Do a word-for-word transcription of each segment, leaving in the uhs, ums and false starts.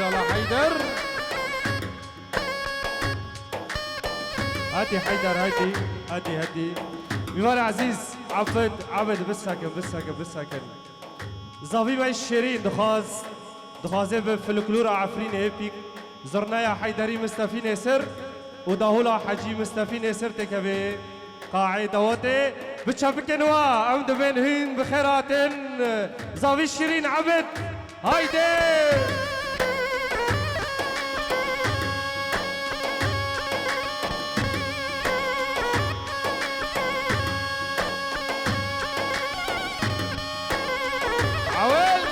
Maşallah Heyder. Hadi Heyder, hadi, hadi, hadi. Mîvan Ezîz, Abid, Abid, bisekin, bisekin, bisekin. Zavî me şêrîn dixwaz, dixwaze bi folklora Efrînê pîk zurnaya Heyderî Mistefî Nêsir û dahula Hecî Mistefî Nêsir têkeve qaê dawetê. Bi çepikên we em dibên hîn bi xêr hatin. Zavî şîrîn Ebid. Haydi! Ewil!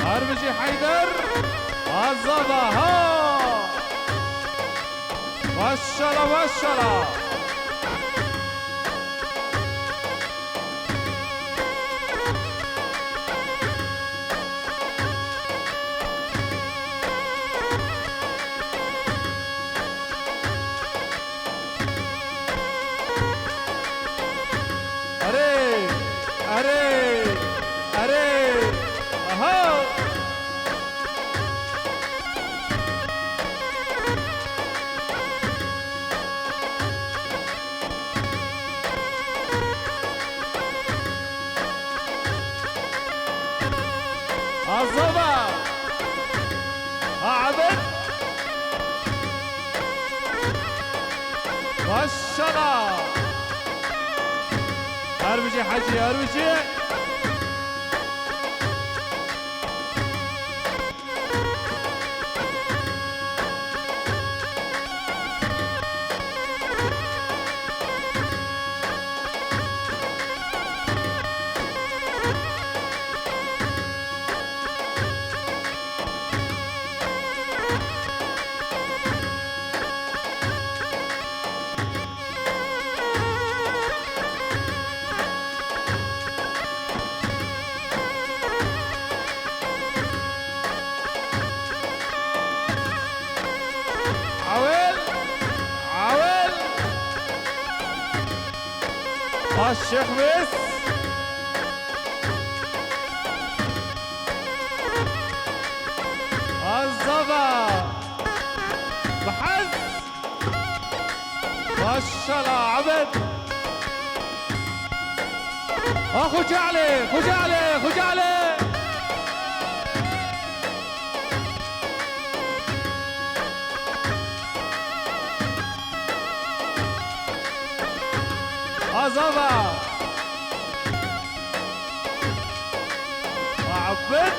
Her bijî Heyder. Azava ha. Maşallah, maşallah. Erê! Erê! Erê! Aha! Azova! Abid! Maşallah! Her bijî Hecî, her bijî. Awel! Awel! Aşık biz! Azava! Bihaz! Maşallah Ebed! Ha Xoca Elî, Xoca Elî, Xoca Elî! Azava! Ebed!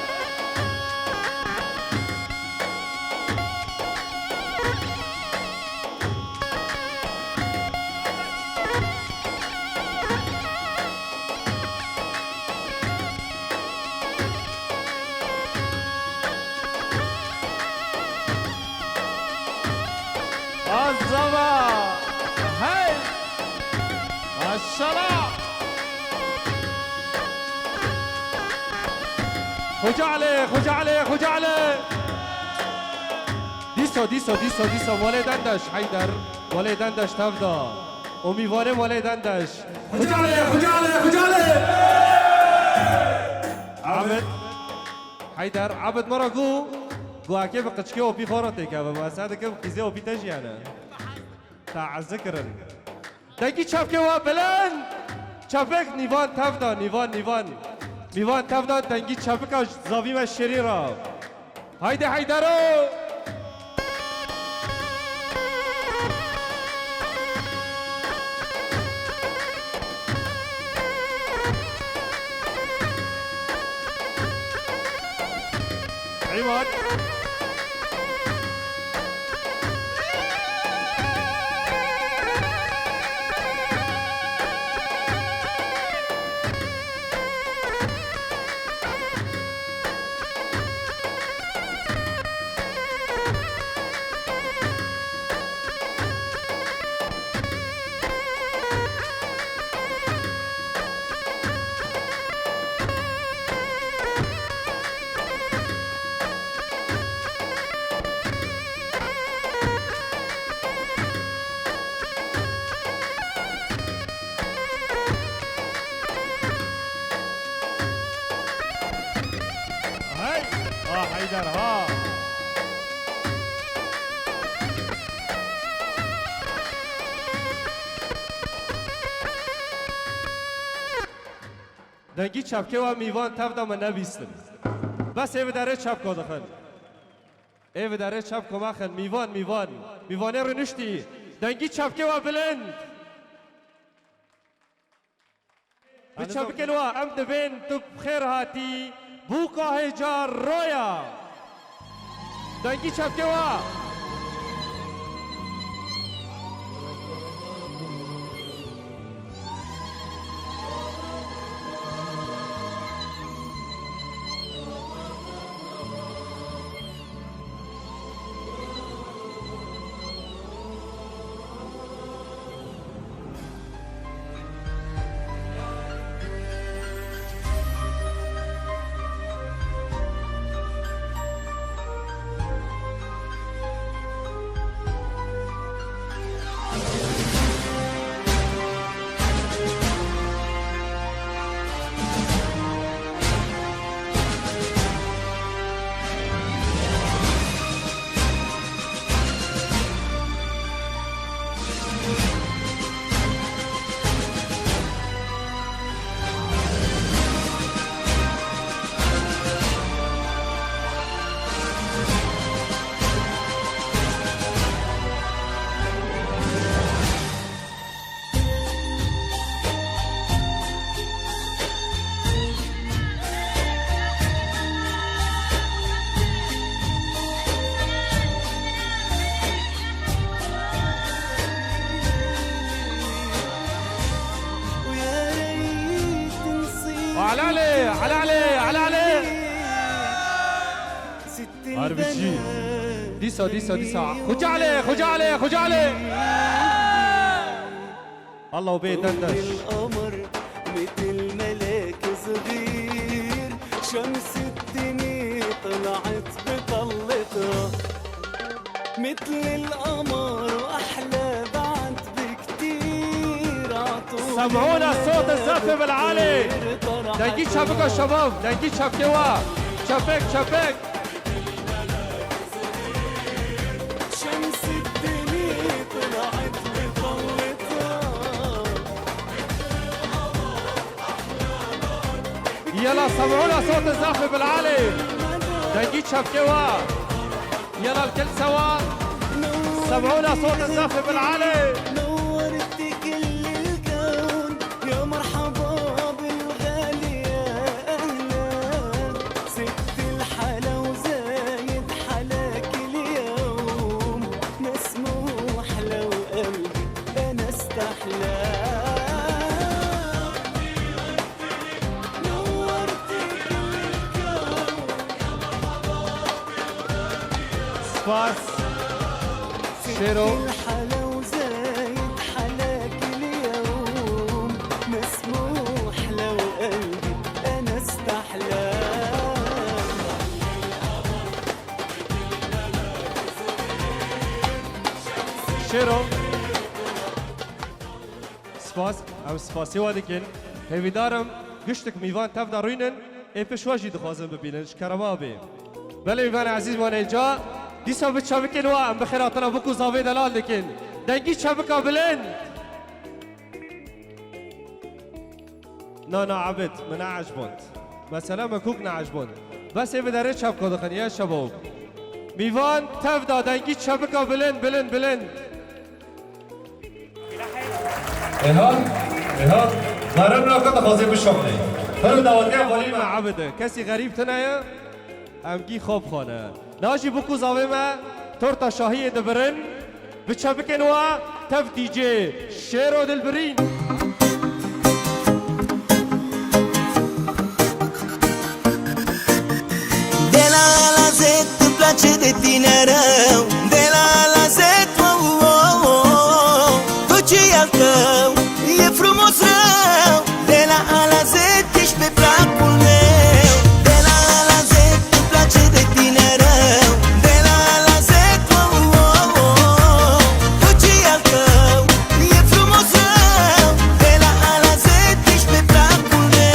Azava! Hey! Maşallah! Xoca Elî, Xoca Elî, Xoca Elî! Dîso, dîso, dîso, dîso, Welê Dendeş, Heyder, Welê Dendeş tevda. Û mîvanê Welê Dendeş. Xoca Elî, Xoca Elî, Xoca Elî! Ebed, Heyder, Ebed me re got, got eke bi qiçkê opî xwe re têkevim, ez hê dikim qîzê opî te jî hene. Te ezi kirin. Dengî çepkê we bilind. Çepik nîvan tevda, nîvan, nîvan. Nîvan tevda dengî çepika zavî me şêrîn re. Haydi Heydero! Eyvallah. Ha. Dengî çepkê we mîvan tev de me nebîstin. Bes ê bi derê çepko dixin. Ê bi derê çepko me xin. Mîvan, mîvan. Mîvanê rûniştî. Dengî çepkê we bilind. Bi çepikên we em dibên tu bi xêr hatî, bûka hêja roya. Dengî çepikê we. على علي، على علي، على علي. Harbiçî. Dîsa, dîsa, dîsa. Xucalê, xucalê, xucalê. Allah bê dendeş. القمر مثل ملك صغير، شمس الدنيا طلعت بطلتها. مثل القمر وأحلى بعد بكتير، عطوني سمعونا صوت الزفة بالعالي. طلعت دقيقة شبكة شباب، دقيقة شبكة وا. شبك، شبك. شمس الدنيا طلعت بطلتها. يلا سمعونا صوت الزفة بالعالي. دقيقة شبكة وا. يلا الكل سوا. سمعونا صوت الزفة بالعالي. نورتي كل الكون، يا مرحبا بالغالية، أهلا. زدت الحلا وزايد حلاك اليوم، مسموح لو قلبي أنا استحلى. Spas. Şêro. Şêro. Spas, em spasê we dikin. Hêvîdar im, giştik mîvan tev de rûnin, ê pişt we jî dixwazin bibînin, ji kerema bê. Belê mîvanê ezîz, wan êca, dîsa bi çavikên we em bi xêr hatina bûk û zavê delal dikin. Dengî çavika bilind. Na, na, Ebid, min neeciband. Mesele min kûk neeciband. Bes ê bi derê çavika dixin, ya şebab. Mîvan tev da, dengî çavika bilind, bilind, bilind. Êhan, Êhan, zaremna xwe dixwaze bişopne. Her dawetiya xwelî me. Ebid, kesî xerîb tune ye, em gî xwe bixwane. Na jî bûk û zavê me torta şahiyê dibirin, bi çepikên we tev D J Şêro Dilbirîn. Delala zet tu plaçê de tîne rew, delala zet wo, wo, wo, wo. Tu çi yal tew, yê frumos rew, delala zet tişt bi plak pul me. Delala zet tu plaçê de tîne rew, delala zet wo, wo, wo, wo. Tu çi yal tew, yê frumos rew, delala zet tişt bi plak pul me.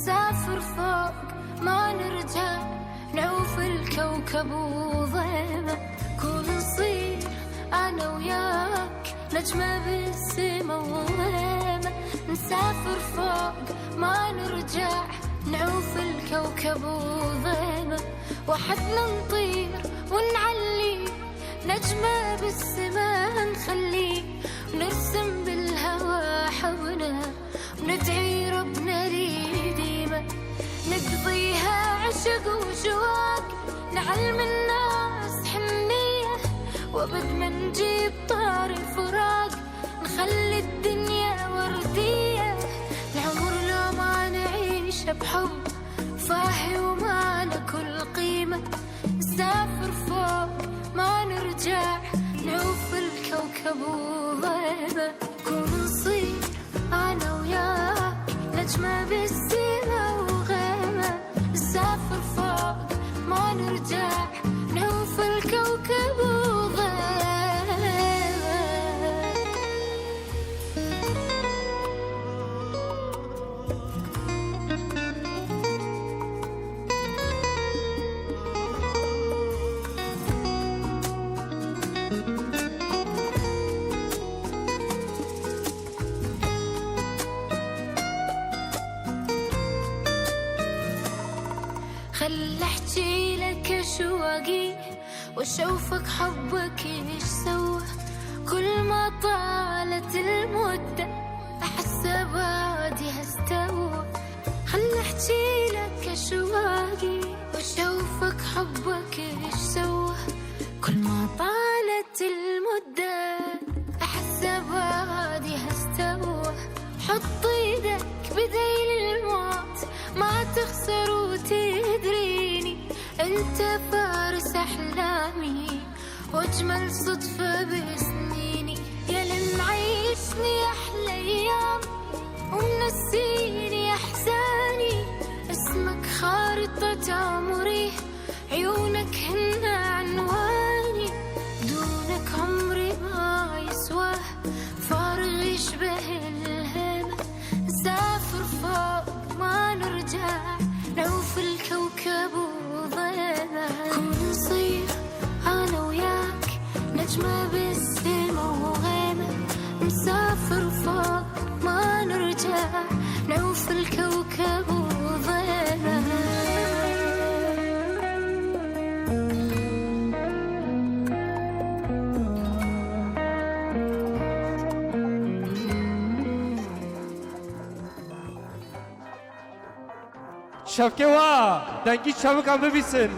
سافر فوق، ما نرجع، نعوف الكوكب وظيمه، كون نصير أنا وياك نجمة بالسما وظيمه. نسافر فوق، ما نرجع، نعوف الكوكب وظيمه، وحدنا نطير ونعلي، نجمة بالسما نخلي، ونرسم بالهوى حبنا، وندعي ربنا ليديمه. نقضيها عشق وشواق، نعلم الناس حنية، وأبد ما نجيب طار الفراق. نخلي الدنيا وردية، العمر لو ما نعيش بحب، فاهي وما له كل قيمة. نسافر فوق، ما نرجع، نعوف الكوكب وظيمه، كون نصير أنا وياك نجمة بالسما وغيمة. نسافر فوق، ما نرجع، نعوف الكوكب وظيمه. خل احكي لك اشواقي، واشوفك حبك ايش سوى. كل ما طالت المدة، احس بعدها استوى. خل احكي لك اشواقي، واشوفك حبك ايش سوى. كل ما طالت المدة، احس بعدها استوى. حط ايدك بديل الموت، ما تخسر وتدريني، انت فارس احلامي، واجمل صدفة بسنيني. يا اللي معيشني احلى ايام، ومنسيني احزاني، اسمك خارطة عمري، عيونك هن عنواني، دونك عمري ما يسوى، فارغ يشبه الهيمة. نسافر فوق، ما نرجع، نعوف الكوكب وظيمه. كون نصير أنا وياك نجمة بالسما وغيمة. نسافر فوق، ما نرجع، نعوف الكوكب وظيمه. Şevke wa, dengî çavikan bibîsin.